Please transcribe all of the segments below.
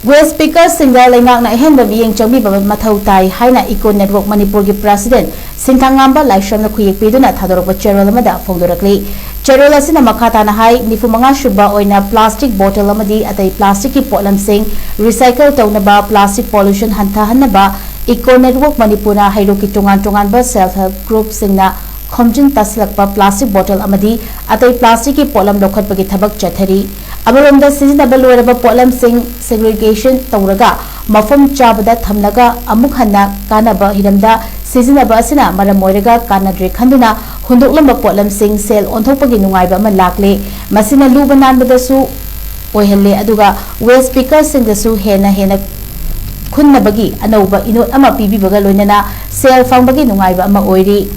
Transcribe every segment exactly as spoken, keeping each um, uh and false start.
Waste pickerꯁꯤꯡꯗ ꯂꯩꯉꯥꯛꯅ ꯑꯍꯦꯟꯕ ꯃꯤꯠꯌꯦꯡ ꯆꯪꯕꯤꯕ ꯃꯊꯧ ꯇꯥꯏ ꯍꯥꯏꯅ Eco Network ꯃꯅꯤꯄꯨꯔꯒꯤ president ꯁꯤꯡꯊꯥꯉꯥꯝꯕ ꯂꯥꯏꯁ꯭ꯔꯝꯅ ꯈꯨꯌꯦꯛ ꯄꯤꯗꯨꯅ ꯊꯥꯗꯣꯔꯛꯄ ꯆꯦꯔꯣꯜ ꯑꯃꯗ ꯐꯣꯡꯗꯣꯔꯛꯂꯤ꯫ ꯆꯦꯔꯣꯜ ꯑꯁꯤꯅ ꯃꯈꯥ ꯇꯥꯅ ꯍꯥꯏ, ꯅꯤꯐꯨ ꯃꯉꯥ ꯁꯨꯕ ꯑꯣꯏꯅ plastic bottle ꯑꯃꯗꯤ ꯑꯇꯩ plasticꯀꯤ ꯄꯣꯠꯂꯝꯁꯤꯡ recycle ꯇꯧꯅꯕ, plastic pollution ꯍꯟꯊꯍꯟꯅꯕ Eco Network ꯃꯅꯤꯄꯨꯔꯅ ꯍꯩꯔꯣꯛꯀꯤ ꯇꯣꯉꯥꯟ ꯇꯣꯉꯥꯟꯕ self help groupꯁꯤꯡꯅ ꯈꯣꯝꯖꯤꯟ ꯇꯥꯁꯤꯜꯂꯛꯄ plastic bottle ꯑꯃꯗꯤ ꯑꯇꯩ plasticꯀꯤ ꯄꯣꯠꯂꯝ ꯂꯧꯈꯠꯄꯒꯤ ꯊꯕꯛ ꯆꯠꯊꯔꯤ꯫ ꯑꯃꯔꯣꯝꯗ ꯁꯤꯖꯤꯟꯅꯕ ꯂꯣꯏꯔꯕ ꯄꯣꯠꯂꯝꯁꯤꯡ segregation ꯇꯧꯔꯒ ꯃꯐꯝ ꯆꯥꯕꯗ ꯊꯝꯂꯒ ꯑꯃꯨꯛ ꯍꯟꯅ ꯀꯥꯟꯅꯕ ꯍꯤꯔꯝꯗ ꯁꯤꯖꯤꯟꯅꯕ ꯑꯁꯤꯅ ꯃꯔꯝ ꯑꯣꯏꯔꯒ ꯀꯥꯟꯅꯗ꯭ꯔꯦ ꯈꯟꯗꯨꯅ ꯍꯨꯟꯗꯣꯛꯂꯝꯕ ꯄꯣꯠꯂꯝꯁꯤꯡ ꯁꯦꯜ ꯑꯣꯟꯊꯣꯛꯄꯒꯤ ꯅꯨꯡꯉꯥꯏꯕ ꯑꯃ ꯂꯥꯛꯂꯦ꯫ ꯃꯁꯤꯅ ꯂꯨꯕ ꯅꯥꯟꯕꯗꯁꯨ ꯑꯣꯏꯍꯜꯂꯦ, ꯑꯗꯨꯒ waste pickerꯁꯤꯡꯗꯁꯨ ꯍꯦꯟꯅ ꯍꯦꯟꯅ ꯈꯨꯟꯅꯕꯒꯤ ꯑꯅꯧꯕ ꯏꯅꯣꯠ ꯑꯃ ꯄꯤꯕꯤꯕꯒ ꯂꯣꯏꯅꯅ ꯁꯦꯜ ꯐꯪꯕꯒꯤ ꯅꯨꯡꯉꯥꯏꯕ ꯑꯃ ꯑꯣꯏꯔꯤ꯫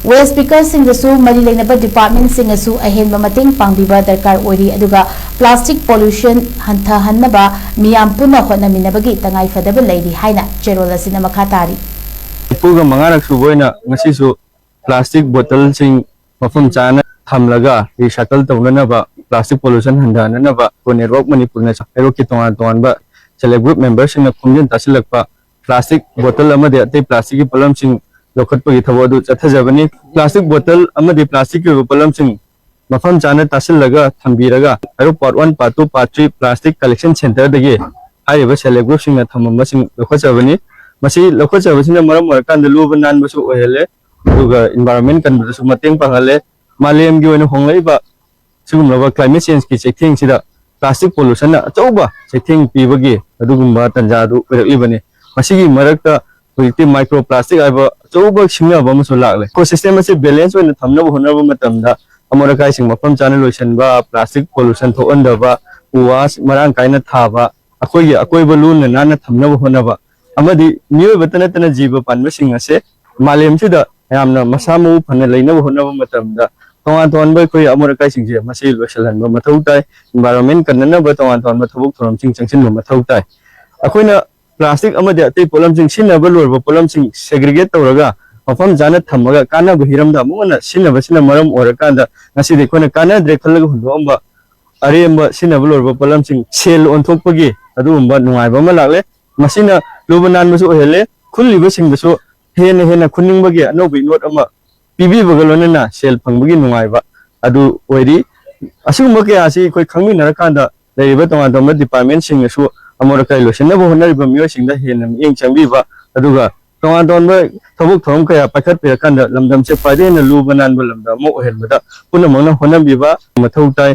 Waste pickerꯁꯤꯡꯗꯁꯨ ꯃꯔꯤ ꯂꯩꯅꯕ departmentꯁꯤꯡꯅꯁꯨ ꯑꯍꯦꯟꯕ ꯃꯇꯦꯡ ꯄꯥꯡꯕꯤꯕ ꯗꯔꯀꯥꯔ ꯑꯣꯏꯔꯤ, ꯑꯗꯨꯒ plastic pollution ꯍꯟꯊꯍꯟꯅꯕ ꯃꯤꯌꯥꯝ ꯄꯨꯟꯅ ꯍꯣꯠꯅꯃꯤꯟꯅꯕꯒꯤ ꯇꯉꯥꯏꯐꯗꯕ ꯂꯩꯔꯤ ꯍꯥꯏꯅ ꯆꯦꯔꯣꯜ ꯑꯁꯤꯅ ꯃꯈꯥ ꯇꯥꯔꯤ꯫ ꯅꯤꯐꯨꯒ ꯃꯉꯥꯔꯛ ꯁꯨꯕ ꯑꯣꯏꯅ ꯉꯁꯤꯁꯨ plastic bottleꯁꯤꯡ ꯃꯐꯝ ꯆꯥꯅ ꯊꯝꯂꯒ recycle ꯇꯧꯅꯅꯕ, plastic pollution ꯍꯟꯊꯍꯟꯅꯅꯕ Eco Network ꯃꯅꯤꯄꯨꯔꯅ ꯍꯩꯔꯣꯛꯀꯤ ꯇꯣꯉꯥꯟ ꯇꯣꯉꯥꯟꯕ self help group memberꯁꯤꯡꯅ ꯈꯣꯝꯖꯤꯟ ꯇꯥꯁꯤꯜꯂꯛꯄ plastic bottle ꯑꯃꯗꯤ ꯑꯇꯩ plasticꯀꯤ ꯄꯣꯠꯂꯝꯁꯤꯡ ꯂꯧꯈꯠꯄꯒꯤ ꯊꯕꯛ ꯑꯗꯨ ꯆꯠꯊꯖꯕꯅꯤ꯫ Plastic bottle ꯑꯃꯗꯤ plasticꯀꯤ ꯑꯣꯏꯕ ꯄꯣꯠꯂꯝꯁꯤꯡ ꯃꯐꯝ ꯆꯥꯅ ꯇꯥꯁꯤꯜꯂꯒ ꯊꯝꯕꯤꯔꯒ ꯍꯩꯔꯣꯛ part one, part two, part three plastic collection centreꯗꯒꯤ ꯍꯥꯏꯔꯤꯕ self help groupꯁꯤꯡꯅ ꯊꯝꯃꯝꯕꯁꯤꯡ ꯂꯧꯈꯠꯆꯕꯅꯤ꯫ ꯃꯁꯤ ꯂꯧꯈꯠꯆꯕꯁꯤꯅ ꯃꯔꯝ ꯑꯣꯏꯔꯀꯥꯟꯗ ꯂꯨꯕ ꯅꯥꯟꯕꯁꯨ ꯑꯣꯏꯍꯜꯂꯦ, ꯑꯗꯨꯒ environment ꯀꯟꯕꯗꯁꯨ ꯃꯇꯦꯡ ꯄꯥꯡꯍꯜꯂꯦ꯫ ꯃꯥꯂꯦꯝꯒꯤ ꯑꯣꯏꯅ ꯍꯣꯡꯂꯛꯏꯕ ꯁꯤꯒꯨꯝꯂꯕ climate changeꯀꯤ ꯆꯩꯊꯦꯡꯁꯤꯗ plastic pollutionꯅ ꯑꯆꯧꯕ ꯆꯩꯊꯦꯡ ꯄꯤꯕꯒꯤ ꯑꯗꯨꯒꯨꯝꯕ ꯇꯥꯟꯖꯥ ꯑꯗꯨ ꯑꯣꯏꯔꯛꯂꯤꯕꯅꯤ꯫ ꯃꯁꯤꯒꯤ ꯃꯔꯛꯇ ꯍꯧꯖꯤꯛꯇꯤ micro plastic ꯍꯥꯏꯕ ꯑꯆꯧꯕ ꯁꯤꯡꯅꯕ ꯑꯃꯁꯨ ꯂꯥꯛꯂꯦ꯫ Ecosystem ꯑꯁꯤ balance ꯑꯣꯏꯅ ꯊꯝꯅꯕ ꯍꯣꯠꯅꯕ ꯃꯇꯝꯗ ꯑꯃꯣꯠ ꯑꯀꯥꯏꯁꯤꯡ ꯃꯐꯝ ꯆꯥꯅ ꯂꯣꯏꯁꯤꯟꯕ, plastic pollution ꯊꯣꯛꯍꯟꯗꯕ, ꯎ ꯋꯥ ꯃꯔꯥꯡ ꯀꯥꯏꯅ ꯊꯥꯕ, ꯑꯩꯈꯣꯏꯒꯤ ꯑꯀꯣꯏꯕ ꯂꯨꯅ ꯅꯥꯟꯅ ꯊꯝꯅꯕ ꯍꯣꯠꯅꯕ ꯑꯃꯗꯤ ꯃꯤꯑꯣꯏꯕꯇ ꯅꯠꯇꯅ ꯖꯤꯕ ꯄꯥꯟꯕꯁꯤꯡ ꯑꯁꯦ ꯃꯥꯂꯦꯝꯁꯤꯗ ꯌꯥꯝꯅ ꯃꯁꯥ ꯃꯎ ꯐꯅ ꯂꯩꯅꯕ ꯍꯣꯠꯅꯕ ꯃꯇꯝꯗ ꯇꯣꯉꯥꯟ ꯇꯣꯉꯥꯟꯕ ꯑꯩꯈꯣꯏ ꯑꯃꯣꯠ ꯑꯀꯥꯏꯁꯤꯡꯁꯦ ꯃꯁꯤ ꯂꯣꯏꯁꯤꯜꯍꯟꯕ ꯃꯊꯧ ꯇꯥꯏ꯫ Environment ꯀꯟꯅꯅꯕ ꯇꯣꯉꯥꯟ ꯇꯣꯉꯥꯟꯕ ꯊꯕꯛ ꯊꯧꯔꯝꯁꯤꯡ ꯆꯪꯁꯤꯟꯕ ꯃꯊꯧ ꯇꯥꯏ꯫ ꯑꯩꯈꯣꯏꯅ plastic ꯑꯃꯗꯤ ꯑꯇꯩ ꯄꯣꯠꯂꯝꯁꯤꯡ, ꯁꯤꯖꯤꯟꯅꯕ ꯂꯣꯏꯔꯕ ꯄꯣꯠꯂꯝꯁꯤꯡ segregate ꯇꯧꯔꯒ ꯃꯐꯝ ꯆꯥꯅ ꯊꯝꯃꯒ ꯀꯥꯟꯅꯕ ꯍꯤꯔꯝꯗ ꯑꯃꯨꯛ ꯍꯟꯅ ꯁꯤꯖꯤꯟꯅꯕꯁꯤꯅ ꯃꯔꯝ ꯑꯣꯏꯔꯀꯥꯟꯗ ꯉꯁꯤꯗꯤ ꯑꯩꯈꯣꯏꯅ ꯀꯥꯟꯅꯗ꯭ꯔꯦ ꯈꯜꯂꯒ ꯍꯨꯟꯗꯣꯛꯑꯝꯕ ꯑꯔꯦꯝꯕ ꯁꯤꯖꯤꯟꯅꯕ ꯂꯣꯏꯔꯕ ꯄꯣꯠꯂꯝꯁꯤꯡ ꯁꯦꯜ ꯑꯣꯟꯊꯣꯛꯄꯒꯤ ꯑꯗꯨꯒꯨꯝꯕ ꯅꯨꯡꯉꯥꯏꯕ ꯑꯃ ꯂꯥꯛꯂꯦ꯫ ꯃꯁꯤꯅ ꯂꯨꯕ ꯅꯥꯟꯕꯁꯨ ꯑꯣꯏꯍꯜꯂꯦ, ꯈꯨꯜꯂꯤꯕꯁꯤꯡꯗꯁꯨ ꯍꯦꯟꯅ ꯍꯦꯟꯅ ꯈꯨꯟꯅꯤꯡꯕꯒꯤ ꯑꯅꯧꯕ ꯏꯅꯣꯠ ꯑꯃ ꯄꯤꯕꯤꯕꯒ ꯂꯣꯏꯅꯅ ꯁꯦꯜ ꯐꯪꯕꯒꯤ ꯅꯨꯡꯉꯥꯏꯕ ꯑꯗꯨ ꯑꯣꯏꯔꯤ꯫ ꯑꯁꯤꯒꯨꯝꯕ ꯀꯌꯥ ꯑꯁꯤ ꯑꯩꯈꯣꯏ ꯈꯪꯃꯤꯟꯅꯔꯀꯥꯟꯗ ꯂꯩꯔꯤꯕ ꯇꯣꯉꯥꯟ ꯇꯣꯉꯥꯟꯕ ꯗꯤꯄꯥꯔꯠꯃꯦꯟꯁꯤꯡꯅꯁꯨ ꯑꯃꯣꯠ ꯑꯀꯥꯏ ꯂꯣꯏꯁꯤꯟꯅꯕ ꯍꯣꯠꯅꯔꯤꯕ ꯃꯤꯑꯣꯏꯁꯤꯡꯗ ꯍꯦꯟꯅ ꯃꯤꯠꯌꯦꯡ ꯆꯪꯕꯤꯕ, ꯑꯗꯨꯒ ꯇꯣꯉꯥꯟ ꯇꯣꯉꯥꯟꯕ ꯊꯕꯛ ꯊꯧꯔꯝ ꯀꯌꯥ ꯄꯥꯏꯈꯠꯄꯤꯔꯀꯥꯟꯗ ꯂꯝꯗꯝꯁꯦ ꯈ꯭ꯋꯥꯏꯗꯒꯤ ꯍꯦꯟꯅ ꯂꯨꯕ ꯅꯥꯟꯕ ꯂꯝꯗꯝ ꯑꯃ ꯑꯣꯏꯍꯟꯕꯗ ꯄꯨꯝꯅꯃꯛꯅ ꯍꯣꯠꯅꯕꯤꯕ ꯃꯊꯧ ꯇꯥꯏ꯫